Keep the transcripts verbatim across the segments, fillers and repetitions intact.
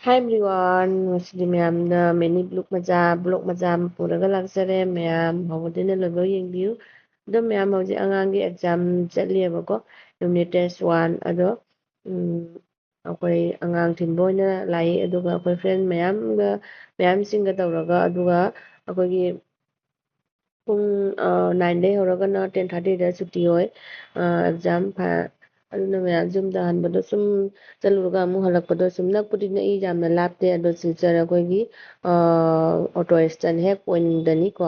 Hi everyone, ꯉꯁꯤꯗꯤ ꯃꯌꯥꯝꯅ mini vlog ꯃꯆꯥ, vlog ꯃꯆꯥ ꯑꯃ ꯄꯨꯔꯒ ꯂꯥꯛꯆꯔꯦ꯫ ꯃꯌꯥꯝ ꯍꯧꯕꯗꯩꯅ ꯂꯣꯏꯕ ꯌꯦꯡꯕꯤꯌꯨ꯫ ꯑꯗꯣ ꯃꯌꯥꯝ ꯍꯧꯖꯤꯛ ꯑꯉꯥꯡꯒꯤ exam ꯆꯠꯂꯤꯑꯕꯀꯣ, unit test one꯫ ꯑꯗꯣ ꯎꯝ, ꯑꯩꯈꯣꯏ ꯑꯉꯥꯡ ꯊꯤꯟꯕ ꯑꯣꯏꯅ ꯂꯥꯛꯏ, ꯑꯗꯨꯒ ꯑꯩꯈꯣꯏ friend ꯃꯌꯥꯝꯒ, ꯃꯌꯥꯝꯁꯤꯡꯒ ꯇꯧꯔꯒ, ꯑꯗꯨꯒ ꯑꯩꯈꯣꯏꯒꯤ ꯄꯨꯡ ꯅꯥꯏꯟꯗꯩ ꯍꯧꯔꯒꯅ ten thirtyꯗ ꯁꯨꯇꯤ ꯑꯣꯏ꯫ ꯑꯦꯛꯖꯥꯝ ꯑꯗꯨꯅ ꯃꯌꯥꯝ ꯌꯨꯝꯗ ꯍꯟꯕꯗꯣ ꯁꯨꯝ ꯆꯠꯂꯨꯔꯒ ꯑꯃꯨꯛ ꯍꯜꯂꯛꯄꯗꯣ ꯁꯨꯝ ꯅꯛꯄꯨꯗꯤ ꯅꯛꯏ, ꯌꯥꯝꯅ ꯂꯥꯞꯇꯦ꯫ ꯑꯗꯣ ꯁꯤꯜꯆꯔ ꯑꯩꯈꯣꯏꯒꯤ ꯑꯣꯇꯣ ꯁ꯭ꯇꯦꯟ ꯍꯦꯛ ꯄꯣꯏꯟꯗꯅꯤꯀꯣ꯫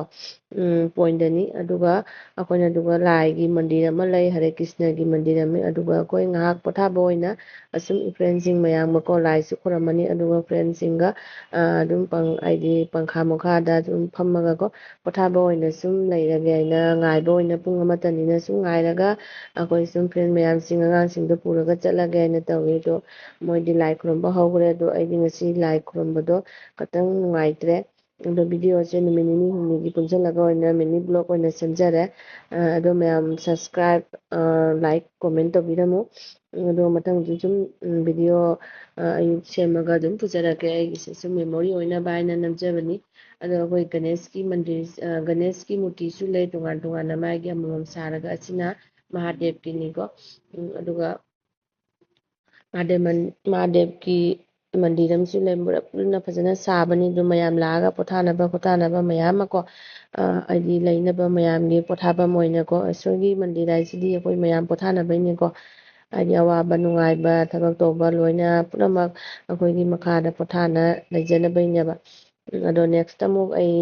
ꯎꯝ, ꯄꯣꯏꯟꯗꯅꯤ꯫ ꯑꯗꯨꯒ ꯑꯩꯈꯣꯏꯅ ꯑꯗꯨꯒ ꯂꯥꯏꯒꯤ ꯃꯟꯗꯤꯔ ꯑꯃ ꯂꯩ, ꯍꯔꯦ ꯀ꯭ꯔꯤꯁꯅꯒꯤ ꯃꯟꯗꯤꯔ ꯑꯃ꯫ ꯑꯗꯨꯒ ꯑꯩꯈꯣꯏ ꯉꯥꯏꯍꯥꯛ ꯄꯣꯊꯥꯕ ꯑꯣꯏꯅ ꯑꯁꯨꯝ friendꯁꯤꯡ ꯃꯌꯥꯝꯒꯀꯣ, ꯂꯥꯏꯁꯨ ꯈꯨꯔꯝꯃꯅꯤ, ꯑꯗꯨꯒ friendꯁꯤꯡꯒ ꯑꯗꯨꯝ ꯍꯥꯏꯗꯤ ꯄꯪꯈꯥ ꯃꯈꯥꯗ ꯑꯗꯨꯝ ꯐꯝꯃꯒꯀꯣ, ꯄꯣꯊꯥꯕ ꯑꯣꯏꯅ ꯁꯨꯝ ꯂꯩꯔꯒꯦ ꯍꯥꯏꯅ ꯉꯥꯏꯕ ꯑꯣꯏꯅ, ꯄꯨꯡ ꯑꯃꯇꯅꯤꯅ ꯁꯨꯝ ꯉꯥꯏꯔꯒ ꯑꯩꯈꯣꯏ ꯁꯨꯝ friend ꯃꯌꯥꯝꯁꯤꯡ, ꯑꯉꯥꯡꯁꯤꯡꯗꯣ ꯄꯨꯔꯒ ꯆꯠꯂꯒꯦ ꯍꯥꯏꯅ ꯇꯧꯏ꯫ ꯑꯗꯣ ꯃꯣꯏꯗꯤ ꯂꯥꯏ ꯈꯨꯔꯨꯝꯕ ꯍꯧꯈ꯭ꯔꯦ꯫ ꯑꯗꯣ ꯑꯩꯗꯤ ꯉꯁꯤ ꯂꯥꯏ ꯈꯨꯔꯨꯝꯕꯗꯣ ꯈꯇꯪ ꯅꯨꯡꯉꯥꯏꯇ꯭ꯔꯦ꯫ ꯑꯗꯣ videoꯁꯦ ꯅꯨꯃꯤꯠ ꯅꯤꯅꯤ ꯍꯨꯝꯅꯤꯒꯤ ꯄꯨꯟꯁꯤꯜꯂꯒ ꯑꯣꯏꯅ mini vlog ꯑꯣꯏꯅ ꯁꯦꯝꯖꯔꯦ꯫ ꯑꯗꯣ ꯃꯌꯥꯝ subscribe, like, comment ꯇꯧꯕꯤꯔꯝꯃꯨ꯫ ꯑꯗꯣ ꯃꯊꯪꯁꯨ ꯁꯨꯝ video ꯑꯌꯨꯛ ꯁꯦꯝꯃꯒ ꯑꯗꯨꯝ ꯄꯨꯖꯔꯛꯀꯦ꯫ ꯑꯩꯒꯤꯁꯦ ꯁꯨꯝ memory ꯑꯣꯏꯅꯕ ꯍꯥꯏꯅ ꯅꯝꯖꯕꯅꯤ꯫ ꯑꯗꯣ ꯑꯩꯈꯣꯏ ꯒꯅꯦꯁꯀꯤ ꯃꯟꯗꯤꯔ, ꯒꯅꯦꯁꯀꯤ ꯃꯨꯔꯇꯤꯁꯨ ꯂꯩ, ꯇꯣꯉꯥꯟ ꯇꯣꯉꯥꯟꯅ ꯃꯥꯒꯤ ꯑꯃꯃꯝ ꯁꯥꯔꯒ꯫ ꯑꯁꯤꯅ ꯃꯍꯥꯗꯦꯕꯀꯤꯅꯤꯀꯣ꯫ ꯎꯝ, ꯑꯗꯨꯒ ꯃꯍꯥꯗꯦꯕ ꯃꯟ-, ꯃꯍꯥꯗꯦꯕꯀꯤ ꯃꯟꯗꯤꯔ ꯑꯃꯁꯨ ꯂꯩ, ꯃꯨꯔꯞ ꯂꯨꯅ ꯐꯖꯅ ꯁꯥꯕꯅꯤ꯫ ꯑꯗꯨ ꯃꯌꯥꯝ ꯂꯥꯛꯑꯒ ꯄꯣꯊꯥꯅꯕ ꯈꯣꯊꯥꯅꯕ ꯃꯌꯥꯝ ꯑꯃꯀꯣ, ꯍꯥꯏꯗꯤ ꯂꯩꯅꯕ ꯃꯌꯥꯝꯒꯤ ꯄꯣꯊꯥꯐꯝ ꯑꯣꯏꯅꯀꯣ꯫ ꯏꯁꯣꯔꯒꯤ ꯃꯟꯗꯤꯔ ꯍꯥꯏꯁꯤꯗꯤ ꯑꯩꯈꯣꯏ ꯃꯌꯥꯝ ꯄꯣꯊꯥꯅꯕꯩꯅꯤꯀꯣ꯫ ꯍꯥꯏꯗꯤ ꯑꯋꯥꯕ ꯅꯨꯡꯉꯥꯏꯕ ꯊꯕꯛ ꯇꯧꯕ ꯂꯣꯏꯅ ꯄꯨꯝꯅꯃꯛ ꯑꯩꯈꯣꯏꯒꯤ ꯃꯈꯥꯗ ꯄꯣꯊꯥꯅ ꯂꯩꯖꯅꯕꯩꯅꯦꯕ꯫ ꯎꯝ, ꯑꯗꯣ next ꯑꯃꯨꯛ ꯑꯩ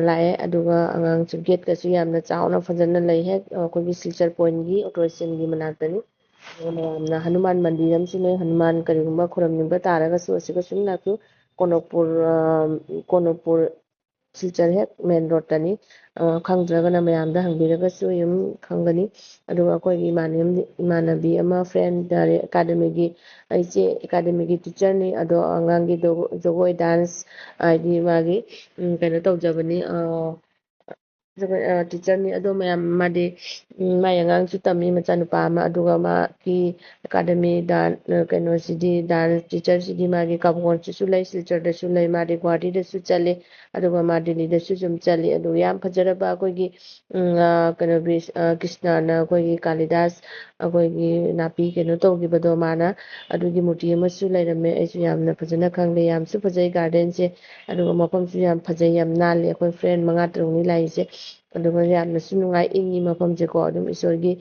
ꯂꯥꯛꯑꯦ꯫ ꯑꯗꯨꯒ ꯑꯉꯥꯡꯁꯨ gateꯀꯁꯨ ꯌꯥꯝꯅ ꯆꯥꯎꯅ ꯐꯖꯅ ꯂꯩ, ꯍꯦꯛ ꯑꯩꯈꯣꯏꯒꯤ ꯁꯤꯜꯆꯔ ꯄꯣꯏꯟꯒꯤ ꯑꯣꯇꯣ ꯁ꯭ꯇꯦꯟꯒꯤ ꯃꯅꯥꯛꯇꯅꯤ꯫ ꯑꯗꯨꯒ ꯃꯌꯥꯝꯅ ꯍꯅꯨꯃꯥꯟ ꯃꯟꯗꯤꯔ ꯑꯃꯁꯨ ꯂꯩ꯫ ꯍꯅꯨꯃꯥꯟ ꯀꯔꯤꯒꯨꯝꯕ ꯈꯨꯔꯨꯝꯅꯤꯡꯕ ꯇꯥꯔꯒꯁꯨ ꯑꯁꯤꯒ ꯁꯨꯝ ꯂꯥꯛꯄꯤꯌꯨ꯫ ꯀꯣꯅꯣꯛꯄꯨꯔ, ꯀꯣꯅꯣꯛꯄꯨꯔ ꯁꯤꯜꯆꯔ ꯍꯦꯛ main roadꯇꯅꯤ꯫ ꯈꯪꯗ꯭ꯔꯒꯅ ꯃꯌꯥꯝꯗ ꯍꯪꯕꯤꯔꯒꯁꯨ ꯑꯗꯨꯝ ꯈꯪꯒꯅꯤ꯫ ꯑꯗꯨꯒ ꯑꯩꯈꯣꯏꯒꯤ ꯏꯃꯥꯟꯅꯕꯤ, ꯏꯃꯥꯟꯅꯕꯤ ꯑꯃ friend, academyꯒꯤ, ꯑꯩꯁꯦ academyꯒꯤ teacherꯅꯤ꯫ ꯑꯗꯣ ꯑꯉꯥꯡꯒꯤ ꯖꯒꯣꯏ dance ꯍꯥꯏꯗꯤ ꯃꯥꯒꯤ ꯀꯩꯅꯣ ꯇꯧꯖꯕꯅꯤ꯫ ꯖꯒꯣꯏ, ꯑ, teacherꯅꯤ꯫ ꯑꯗꯣ ꯃꯌꯥꯝ ꯃꯥꯗꯤ, ꯎꯝ, ꯃꯥꯒꯤ ꯑꯉꯥꯡꯁꯨ ꯇꯝꯃꯤ, ꯃꯆꯥꯅꯨꯄꯥ ꯑꯃ꯫ ꯑꯗꯨꯒ ꯃꯥꯒꯤ academy ꯗꯥꯟ-, ꯑ, ꯀꯩꯅꯣꯁꯤꯗꯤ, dance teacherꯁꯤꯗꯤ ꯃꯥꯒꯤ ꯀꯥꯕꯨꯡꯁꯤꯁꯨ ꯂꯩ, ꯁꯤꯜꯆꯔꯗꯁꯨ ꯂꯩ, ꯃꯥꯗꯤ ꯒꯨꯍꯥꯇꯤꯗꯁꯨ ꯆꯠꯂꯤ, ꯑꯗꯨꯒ ꯃꯥ ꯗꯤꯜꯂꯤꯗꯁꯨ ꯁꯨꯝ ꯆꯠꯂꯤ꯫ ꯑꯗꯨ ꯌꯥꯝ ꯐꯖꯔꯕ ꯑꯩꯈꯣꯏꯒꯤ, ꯎꯝ, ꯑ, ꯀꯩꯅꯣ, ꯕꯤꯁ-, ꯑ, ꯀ꯭ꯔꯤꯁꯅꯅ ꯑꯩꯈꯣꯏꯒꯤ ꯀꯥꯂꯤꯗꯥꯁ, ꯑꯩꯈꯣꯏꯒꯤ ꯅꯥꯄꯤ ꯀꯩꯅꯣ ꯇꯧꯈꯤꯕꯗꯣ ꯃꯥꯅ, ꯑꯗꯨꯒꯤ ꯃꯨꯔꯇꯤ ꯑꯃꯁꯨ ꯂꯩꯔꯝꯃꯦ꯫ ꯑꯩꯁꯨ ꯌꯥꯝꯅ ꯐꯖꯅ ꯈꯪꯗꯦ꯫ ꯌꯥꯝꯁꯨ ꯐꯖꯩ gardenꯁꯦ, ꯑꯗꯨꯒ ꯃꯐꯝꯁꯨ ꯌꯥꯝ ꯐꯖꯩ, ꯌꯥꯝ ꯅꯥꯜꯂꯤ꯫ ꯑꯩꯈꯣꯏ friend ꯃꯉꯥ ꯇꯔꯨꯛꯅꯤ ꯂꯥꯛꯏꯁꯦ꯫ ꯑꯗꯨꯒ ꯌꯥꯝꯅꯁꯨ ꯅꯨꯡꯉꯥꯏ, ꯏꯪꯉꯤ ꯃꯐꯝꯁꯦꯀꯣ꯫ ꯑꯗꯨꯝ ꯏꯁꯣꯔꯒꯤ,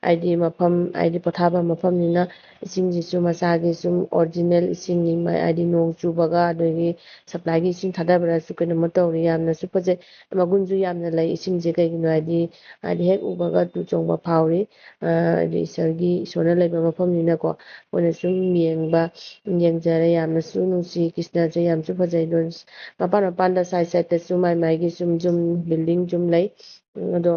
ꯍꯥꯏꯗꯤ, ꯃꯐꯝ, ꯍꯥꯏꯗꯤ, ꯄꯣꯊꯥꯐꯝ ꯃꯐꯝꯅꯤꯅ ꯏꯁꯤꯡꯁꯤꯁꯨ ꯃꯁꯥꯒꯤ ꯁꯨꯝ original ꯏꯁꯤꯡꯅꯤ, ꯃ-, ꯍꯥꯏꯗꯤ, ꯅꯣꯡ ꯆꯨꯕꯒ ꯑꯗꯒꯤ supplyꯒꯤ ꯏꯁꯤꯡ ꯊꯥꯗꯕꯗꯁꯨ ꯀꯩꯅꯣꯝꯃ ꯇꯧꯔꯤ꯫ ꯌꯥꯝꯅꯁꯨ ꯐꯖꯩ, ꯃꯒꯨꯟꯁꯨ ꯌꯥꯝꯅ ꯂꯩ ꯏꯁꯤꯡꯁꯦ꯫ ꯀꯩꯒꯤꯅꯣ ꯍꯥꯏꯗꯤ, ꯍꯥꯏꯗꯤ, ꯍꯦꯛ ꯎꯕꯒ ꯇꯨ ꯆꯣꯡꯕ ꯐꯥꯎꯔꯤ꯫ ꯑ, ꯍꯥꯏꯗꯤ, ꯏꯁꯣꯔꯒꯤ, ꯏꯁꯣꯔꯅ ꯂꯩꯕ ꯃꯐꯝꯅꯤꯅꯀꯣ, ꯑꯩꯈꯣꯏꯅ ꯁꯨꯝ ꯌꯦꯡꯕ, ꯌꯦꯡꯖꯔꯦ꯫ ꯌꯥꯝꯅꯁꯨ ꯅꯨꯡꯁꯤ, ꯀ꯭ꯔꯤꯁꯅꯁꯦ ꯌꯥꯝꯁꯨ ꯐꯖꯩ꯫ ꯑꯗꯣ ꯃꯄꯥꯟ ꯃꯄꯥꯟꯗ, side sideꯇꯁꯨ ꯃꯥꯏ ꯃꯥꯏꯒꯤ ꯁꯨꯝ ꯌꯨꯝ, building ꯁꯨꯝ ꯂꯩ꯫ ꯎꯝ, ꯑꯗꯣ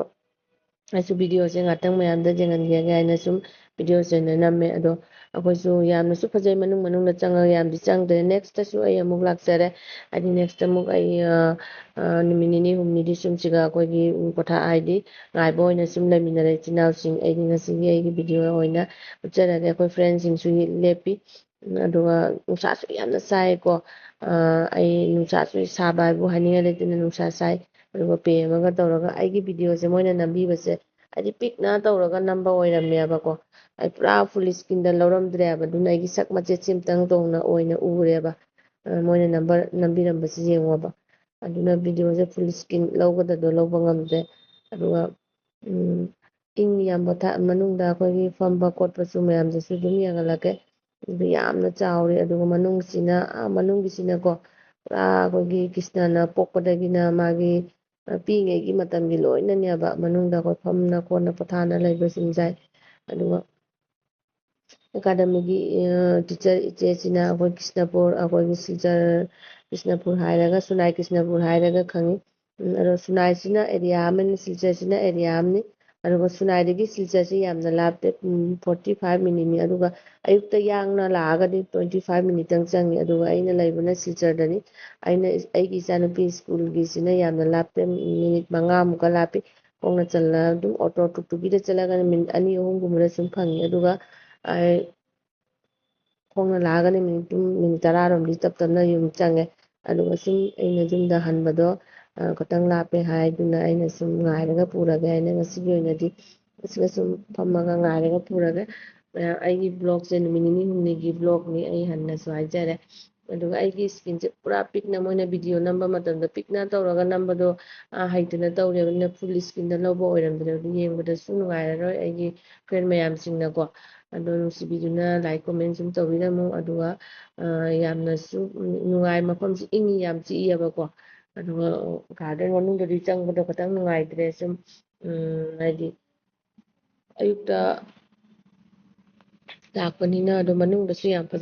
ꯑꯩꯁꯨ videoꯁꯦ ꯉꯥꯛꯇꯪ ꯃꯌꯥꯝꯗ ꯌꯦꯡꯍꯟꯒꯦ ꯍꯥꯏꯅ ꯁꯨꯝ videoꯁꯦ ꯑꯣꯏꯅ ꯅꯝꯃꯦ꯫ ꯑꯗꯣ ꯑꯩꯈꯣꯏꯁꯨ ꯌꯥꯝꯅꯁꯨ ꯐꯖꯩ, ꯃꯅꯨꯡ ꯃꯅꯨꯡꯗ ꯆꯪꯉꯒ ꯌꯥꯝꯗꯤ ꯆꯪꯗ꯭ꯔꯦ꯫ Nextꯇꯁꯨ ꯑꯩ ꯑꯃꯨꯛ ꯂꯥꯛꯆꯔꯦ꯫ ꯍꯥꯏꯗꯤ, next ꯑꯃꯨꯛ ꯑꯩ, ꯑ, ꯑ, ꯅꯨꯃꯤꯠ ꯅꯤꯅꯤ ꯍꯨꯝꯅꯤꯗꯤ ꯁꯨꯝ ꯁꯤꯒ ꯑꯩꯈꯣꯏꯒꯤ, ꯎꯝ, ꯄꯣꯊꯥ-, ꯍꯥꯏꯗꯤ ꯉꯥꯏꯕ ꯑꯣꯏꯅ ꯁꯨꯝ ꯂꯩꯃꯤꯟꯅꯔꯦ ꯏꯆꯤꯟ ꯏꯅꯥꯎꯁꯤꯡ꯫ ꯑꯩꯗꯤ ꯉꯁꯤꯒꯤ ꯑꯩꯒꯤ video ꯑꯣꯏꯅ ꯎꯠꯆꯔꯒꯦ꯫ ꯑꯩꯈꯣꯏ friendꯁꯤꯡꯁꯨ ꯂꯦꯞꯄꯤ꯫ ꯎꯝ, ꯑꯗꯨꯒ ꯅꯨꯡꯁꯥꯁꯨ ꯌꯥꯝꯅ ꯁꯥꯏꯀꯣ꯫ ꯑ, ꯑꯩ ꯅꯨꯡꯁꯥꯁꯨ ꯁꯥꯕ ꯍꯥꯏꯕꯨ ꯍꯥꯏꯅꯤꯡꯉꯥꯏ ꯂꯩꯇꯅ ꯅꯨꯡꯁꯥ ꯁꯥꯏ꯫ ꯑꯗꯨꯒ ꯄꯦ ꯑꯃꯒ ꯇꯧꯔꯒ ꯑꯩꯒꯤ videoꯁꯦ ꯃꯣꯏꯅ ꯅꯝꯕꯤꯕꯁꯦ ꯍꯥꯏꯗꯤ ꯄꯤꯛꯅ ꯇꯧꯔꯒ ꯅꯝꯕ ꯑꯣꯏꯔꯝꯃꯦꯕꯀꯣ꯫ ꯑꯩ ꯄꯨꯔꯥ full screenꯗ ꯂꯧꯔꯝꯗ꯭ꯔꯦꯕ꯫ ꯑꯗꯨꯅ ꯑꯩꯒꯤ ꯁꯛ ꯃꯆꯦꯠꯁꯤ ꯑꯃꯇꯪ ꯇꯧꯅ ꯑꯣꯏꯅ ꯎꯔꯦꯕ꯫ ꯑ, ꯃꯣꯏꯅ ꯅꯝꯕ-, ꯅꯝꯕꯤꯔꯝꯕꯁꯤ ꯌꯦꯡꯉꯣꯕ꯫ ꯑꯗꯨꯅ videoꯁꯦ full screen ꯂꯧꯒꯗꯕꯗꯣ ꯂꯧꯕ ꯉꯝꯗ꯭ꯔꯦ꯫ ꯑꯗꯨꯒ, ꯎꯝ, ꯏꯪ ꯌꯥꯝꯕ ꯊꯥ-, ꯃꯅꯨꯡꯗ ꯑꯩꯈꯣꯏꯒꯤ ꯐꯝꯕ ꯈꯣꯠꯄꯁꯨ ꯃꯌꯥꯝꯗꯁꯨ ꯑꯗꯨꯝ ꯌꯦꯡꯍꯜꯂꯛꯀꯦ꯫ ꯑꯗꯨ ꯌꯥꯝꯅ ꯆꯥꯎꯔꯦ꯫ ꯑꯗꯨꯒ ꯃꯅꯨꯡꯁꯤꯅ, ꯑꯥ, ꯃꯅꯨꯡꯒꯤꯁꯤꯅꯀꯣ, ꯄꯨꯔꯥ ꯑꯩꯈꯣꯏꯒꯤ ꯀ꯭ꯔꯤꯁꯅꯅ ꯄꯣꯛꯄꯗꯒꯤꯅ ꯃꯥꯒꯤ, ꯑ, ꯄꯤꯛꯏꯉꯩꯒꯤ ꯃꯇꯝꯒꯤ ꯂꯣꯏꯅꯅꯦꯕ ꯃꯅꯨꯡꯗ ꯑꯩꯈꯣꯏ ꯐꯝꯅ ꯈꯣꯠꯅ ꯄꯣꯊꯥꯅ ꯂꯩꯕꯁꯤꯡꯁꯦ꯫ ꯑꯗꯨꯒ academyꯒꯤ, ꯑ, teacher ꯏꯆꯦꯁꯤꯅ ꯑꯩꯈꯣꯏ ꯀ꯭ꯔꯤꯁꯅꯄꯨꯔ, ꯑꯩꯈꯣꯏꯒꯤ ꯁꯤꯜꯆꯔ ꯀ꯭ꯔꯤꯁꯅꯄꯨꯔ ꯍꯥꯏꯔꯒ, ꯁꯨꯅꯥꯏ ꯀ꯭ꯔꯤꯁꯅꯄꯨꯔ ꯍꯥꯏꯔꯒ ꯈꯪꯉꯤ꯫ ꯎꯝ, ꯑꯗꯣ ꯁꯨꯅꯥꯏꯁꯤꯅ area ꯑꯃꯅꯤ, ꯁꯤꯜꯆꯔꯁꯤꯅ area ꯑꯃꯅꯤ꯫ ꯑꯗꯨꯒ ꯁꯨꯅꯥꯏꯗꯒꯤ ꯁꯤꯜꯆꯔꯁꯤ ꯌꯥꯝꯅ ꯂꯥꯞꯇꯦ, ꯄꯨꯡ forty five minute ꯅꯤ꯫ ꯑꯗꯨꯒ ꯑꯌꯨꯛꯇ ꯌꯥꯡꯅ ꯂꯥꯛꯑꯒꯗꯤ twenty five minute ꯇꯪ ꯆꯪꯉꯤ꯫ ꯑꯗꯨꯒ ꯑꯩꯅ ꯂꯩꯕꯅ ꯁꯤꯜꯆꯔꯗꯅꯤ꯫ ꯑꯩꯅ ꯑꯩꯒꯤ ꯏꯆꯥꯅꯨꯄꯤ ꯁ꯭ꯀꯨꯜꯒꯤꯁꯤꯅ ꯌꯥꯝꯅ ꯂꯥꯞꯇꯦ, ꯃꯤꯅꯤꯠ ꯃꯉꯥꯃꯨꯛꯀ ꯂꯥꯞꯄꯤ꯫ ꯈꯣꯡꯅ ꯆꯠꯂ ꯑꯗꯨꯝ ꯑꯣꯇꯣ ꯇꯨꯛꯇꯨꯛꯀꯤꯗ ꯆꯠꯂꯒꯅ ꯃꯤꯅꯤꯠ ꯑꯅꯤ ꯑꯍꯨꯝꯒꯨꯝꯕꯗ ꯁꯨꯝ ꯐꯪꯉꯤ꯫ ꯑꯗꯨꯒ ꯑꯩ ꯈꯣꯡꯅ ꯂꯥꯛꯑꯒꯅ ꯃꯤꯅꯤꯠ ꯄꯨꯡ ꯃꯤꯅꯤꯠ ꯇꯔꯥꯔꯣꯝꯗꯤ ꯇꯞ ꯇꯞꯅ ꯌꯨꯝ ꯆꯪꯉꯦ꯫ ꯑꯗꯨꯒ ꯁꯨꯝ ꯑꯩꯅ ꯌꯨꯝꯗ ꯍꯟꯕꯗꯣ, ꯑ, ꯈꯤꯇꯪ ꯂꯥꯞꯄꯦ ꯍꯥꯏꯗꯨꯅ ꯑꯩꯅ ꯁꯨꯝ ꯉꯥꯏꯔꯒ ꯄꯨꯔꯒꯦ ꯍꯥꯏꯅ ꯉꯁꯤꯒꯤ ꯑꯣꯏꯅꯗꯤ ꯑꯁꯤꯗ ꯁꯨꯝ ꯐꯝꯃꯒ ꯉꯥꯏꯔꯒ ꯄꯨꯔꯒꯦ꯫ ꯑ, ꯑꯩꯒꯤ vlog ꯁꯦ ꯅꯨꯃꯤꯠ ꯅꯤꯅꯤ ꯍꯨꯝꯅꯤꯒꯤ vlog ꯅꯤ, ꯑꯩ ꯍꯟꯅꯁꯨ ꯍꯥꯏꯖꯔꯦ꯫ ꯑꯗꯨꯒ ꯑꯩꯒꯤ screen ꯁꯦ ꯄꯨꯔꯥ ꯄꯤꯛꯅ, ꯃꯣꯏꯅ video ꯅꯝꯕ ꯃꯇꯝꯗ ꯄꯤꯛꯅ ꯇꯧꯔꯒ ꯅꯝꯕꯗꯣ, ꯑ, ꯍꯩꯇꯅ ꯇꯧꯔꯦꯕꯅꯤꯅ full screen ꯗ ꯂꯧꯕ ꯑꯣꯏꯔꯝꯗ꯭ꯔꯦ꯫ ꯑꯗꯨ ꯌꯦꯡꯕꯗꯁꯨ ꯅꯨꯡꯉꯥꯏꯔꯔꯣꯏ ꯑꯩꯒꯤ friend ꯃꯌꯥꯝꯁꯤꯡꯅꯀꯣ꯫ ꯑꯗꯣ ꯅꯨꯡꯁꯤꯕꯤꯗꯨꯅ like, comment ꯁꯨꯝ ꯇꯧꯕꯤꯔꯝꯃꯨ꯫ ꯑꯗꯨꯒ, ꯑ, ꯌꯥꯝꯅꯁꯨ ꯅꯨꯡꯉꯥꯏ, ꯃꯐꯝꯁꯤ ꯏꯪꯉꯤ, ꯌꯥꯝ ꯆꯤꯛꯏꯑꯕꯀꯣ꯫ ꯑꯗꯨꯒ garden ꯃꯅꯨꯡꯗꯗꯤ ꯆꯪꯕꯗꯣ ꯈꯤꯇꯪ ꯅꯨꯡꯉꯥꯏꯇ꯭ꯔꯦ꯫ ꯁꯨꯝ, ꯎꯝ, ꯍꯥꯏꯗꯤ ꯑꯌꯨꯛꯇ ꯂꯥꯛꯄꯅꯤꯅ꯫ ꯑꯗꯣ ꯃꯅꯨꯡꯗꯁꯨ ꯌꯥꯝ ꯐꯖ